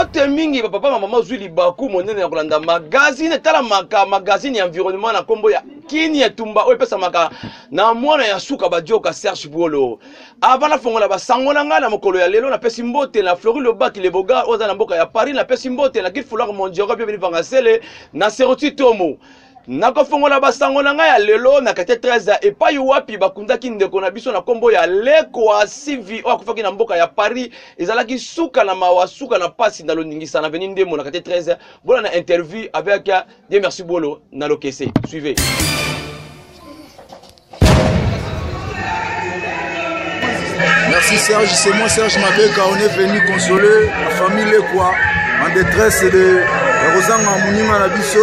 Mbote mingi ba papa mama ozwi libaku monene ya kolanda magazine etalamaka magazine ya environnement na nkombo ya kini etumba oyo epesamaka na mwana ya suka badioka Serge Bwolo. Avant nafongola basango na ngai na mokolo ya lelo, napesi mbote na Flori Lobaki Leboga oyo aza na mboka ya Paris, napesi mbote na Gil Foulard Mondioro bienvenue Vangasele na Seroti Tomo. Nakofongola basango na ngai ya lelo na quartier 13 epai wapi bakundaki ndeko na biso na nkombo ya Lekwa Sivi oyo akufaki na mboka ya Paris. Ezalaki suka na mawa, suka na pasi na loningisa na veni Ndemo na quartier 13. Bola na interview avec Dieu merci Bolo na Lokese. Suivez. Merci Serge, c'est moi Serge Mabeka, on est venu consoler la famille Lekwa en détresse de Rosanga Moninga na biso,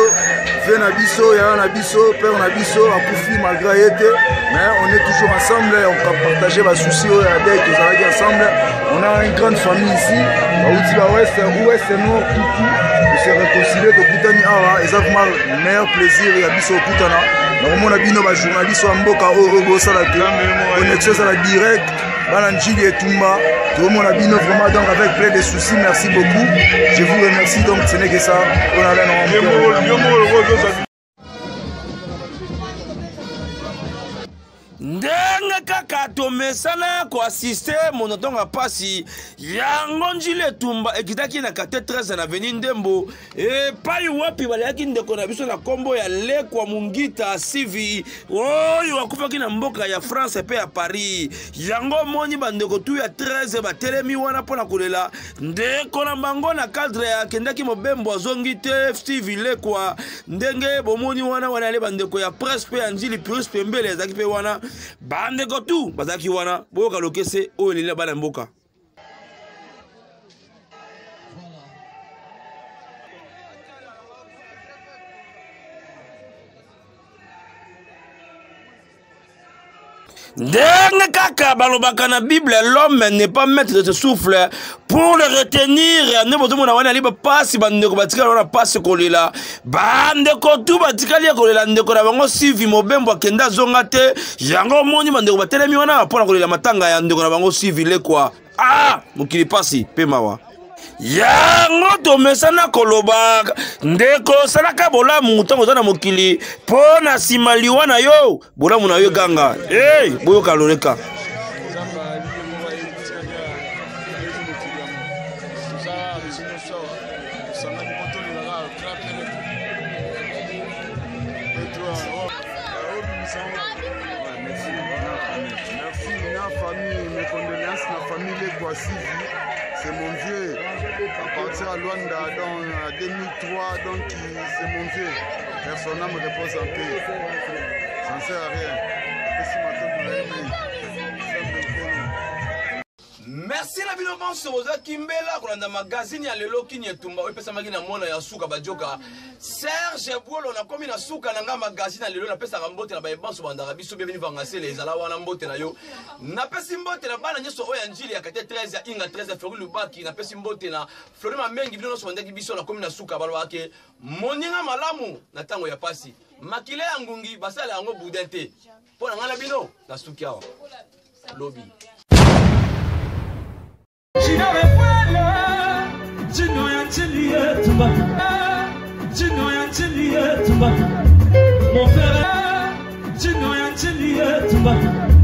vieux na biso, yaya na biso, père na biso, akufi malgré ye te, mais on est toujours ensemble, on a partagé ba soucis oyo ya deuil tozalaki ensemble, on a une grande famille ici, bauti ba ouest, ouest, nord, tout tout, to se réconcilier, tokutani awa, eza vraiment meilleur plaisir ya biso okutana nakomona bino ba journaliste ya mboka oyo oyo bosala te connexion ezala direct bana njili etumba tokomona bino vraiment donc avec plein de soucis merci beaucoup je vous remercie donc ce n'est que ça on a na ndenge kaka tomesana koasiste monotonga mpasi yango njili etumba ekitaki na kate 13 na veni ndembo epai wapi baleyaki ndeko na biso na nkombo ya lekwa mungita sivi oyo akufaki na mboka ya france mpe ya paris yango omoni bandeko tu ya 13 batelemi wana mpo na kolela ndeko na bango na cadre akendaki mobembo azongi te sivi lekwa ndenge bomoni wana wana ale bandeko ya presse mpe ya njili purus pembele azalaki mpe wana bandeko tu bazalaki wana boyoka lokese oyo eleli na bana mboka. Ndenge kaka balobaka na Bible, l'homme n'est pas maître de ce souffle pour le retenir. Nde bozomona wana ali bapasi, bandeko batikali wana pasi kolela, bandeko tu batikali ya kolela ndeko na bango Sivi mobembo akenda azonga te. Yango omoni bandeko batelemi wana mpo na kolela matanga ya ndeko na bango Sivi Lekwa. Ah, mokili pasi pe mawa. Yango tomesana koloba ndeko, salaka bolamu ntango oza na mokili, mpo na nsima liwa na yo bolamu na yo eganga. Hey, boyoka loleka. Merci na famille, mes condoléances na famille Lekwa Sivi. C'est mon vieux. À partir à Luanda dans 2003, donc c'est mon vieux. Personne me repose en paix. Ça ne sert à rien. Merci na bino banso bozwaki mbela kolanda magazine ya lelo kini etumba oyo epesamaki na mwana ya suka badioka Serge Bwolo. Nakomi na suka na nga magazine ya lelo, napesaka mbote na baye banso bandaka biso. Bienvenue Vangasele ezala wana, mbote na yo. Napesi mbote na bana nyonso oyo ya Njili ya kate 13 ya Inga 13 ya Flori Lubaki, napesi mbote na Flori Mamengi, bino nyonso bandaki biso. Nakomi na suka, balobaka ke moninga malamu na ntango ya pasi, makila ya ngungi basala yango boudin te. Mpo na ngai na bino nasuki awa lobi. Mon frère, Gino ya Njili Etumba.